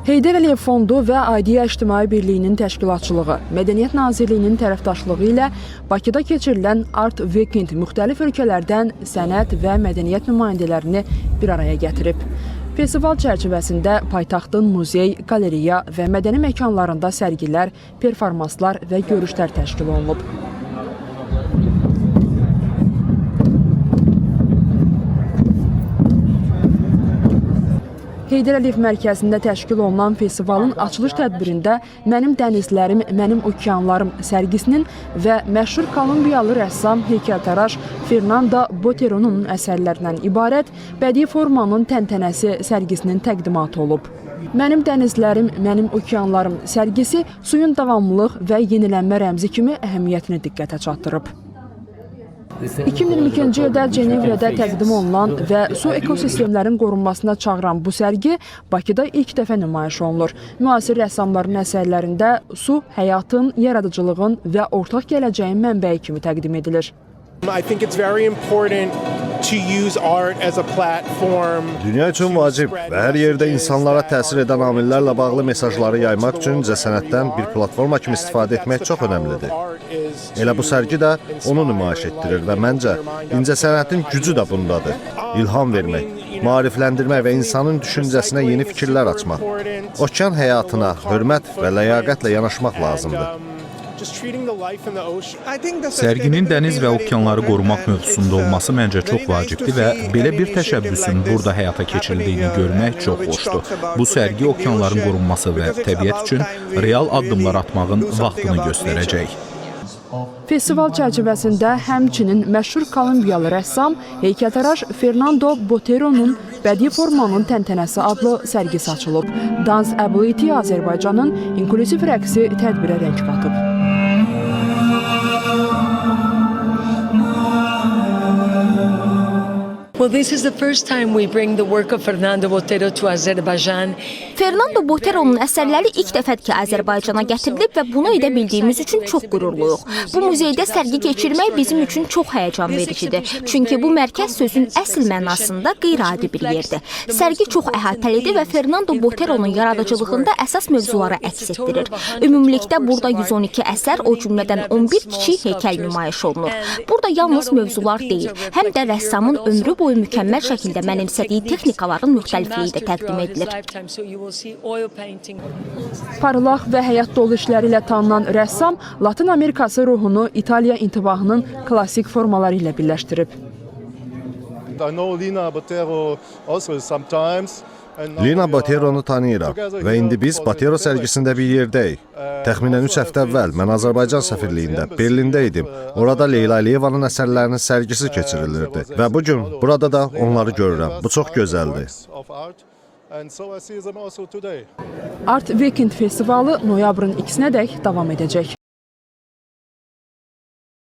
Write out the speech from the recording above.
Heydər Əliyev Fondu və Aidiyə İctimai Birliyinin təşkilatçılığı, Mədəniyyət Nazirliyinin tərəfdaşlığı ilə Bakıda keçirilən Art Weekend müxtəlif ölkələrdən sənət və mədəniyyət nümayəndələrini bir araya gətirib. Festival çərçivəsində paytaxtın muzey, qalereya və mədəni məkanlarında sərgilər, performanslar və görüşlər təşkil olunub. Heydər Əliyev mərkəzində təşkil olunan festivalın açılış tədbirində Mənim dənizlərim, mənim okeanlarım sərgisinin və məşhur Kolumbiyalı rəssam, heykəltaraş Fernando Botero'nun əsərlərindən ibarət Bədii formanın təntənəsi sərgisinin təqdimatı olub. Mənim dənizlərim, mənim okeanlarım sərgisi suyun davamlılıq və yenilənmə rəmzi kimi əhəmiyyətini diqqətə çatdırıb. 2022-ci ildə Cenevrədə təqdim olunan və su ekosistemlərin qorunmasına çağıran bu sərgi Bakıda ilk dəfə nümayiş olunur. Müasir rəssamların əsərlərində su həyatın, yaradıcılığın və ortaq gələcəyin mənbəyi kimi təqdim edilir. I think it's very important to use art as a platform. Dünya üçün vacib və hər yerdə insanlara təsir edən amillərlə bağlı mesajları yaymaq üçün incəsənətdən bir platforma kimi istifadə etmək çox önəmlidir. Elə bu sərgi də onu nümayiş etdirir və məncə incəsənətin gücü də bundadır. İlham vermək, maarifləndirmək və insanın düşüncəsinə yeni fikirlər açmaq. Okean həyatına hörmət və ləyaqətlə yanaşmaq lazımdır. Sərginin dəniz və okeanları qorumaq mövzusunda olması məncə çox vacibdir və belə bir təşəbbüsün burada həyata keçirildiyini görmək çox xoşdur. Bu sərgi okeanların qorunması və təbiət üçün real addımlar atmağın vaxtını göstərəcək. Festival çərçivəsində həmçinin məşhur Kolumbiyalı rəssam, heykəltaraş Fernando Botero'nun Bədii formanın təntənəsi adlı sərgisi açılıb. Dance Ability Azərbaycanın inklüziv rəqsi tədbirə rəng qatıb. Well, this is the first time we bring the work of Fernando Botero to Azerbaijan. Fernando Botero'nun əsərləri ilk dəfədir ki, Azərbaycana gətirilib və bunu edə bildiyimiz üçün çox qürurluyuq. Bu muzeydə sərgi keçirmək bizim üçün çox həyəcan vericidir. Çünki bu mərkəz sözün əsl mənasında qeyri-adi bir yerdir. Sərgi çox əhatəlidir və Fernando Botero'nun yaradıcılığında əsas mövzuları əks etdirir. Ümumilikdə burada 112 əsər, o cümlədən 11 kiçik heykəl nümayiş olunur. Burada yalnız mövzular deyil, həm də rəssamın ömrü boyu mükəmməl şəkildə mənimsədiyi texnikaların müxtəlifliyi də təqdim edilir. Parlaq və həyat dolu işləri ilə tanınan rəssam Latın Amerikası ruhunu İtaliya intibahının klassik formaları ilə birləşdirib. I know Lina Botero also sometimes. And now Lina we are Boteronu tanıyıram və indi biz Botero sərgisində bir yerdəyik. Təxminən 3 həftə əvvəl mən Azərbaycan səfirliyində Berlində idim. Orada Leyla Əliyevanın əsərlərinin sərgisi keçirilirdi və bu gün burada da onları görürəm. Bu çox gözəldir. of art. And so I see them also today. Art Weekend festivalı noyabrın 2-sinədək davam edəcək.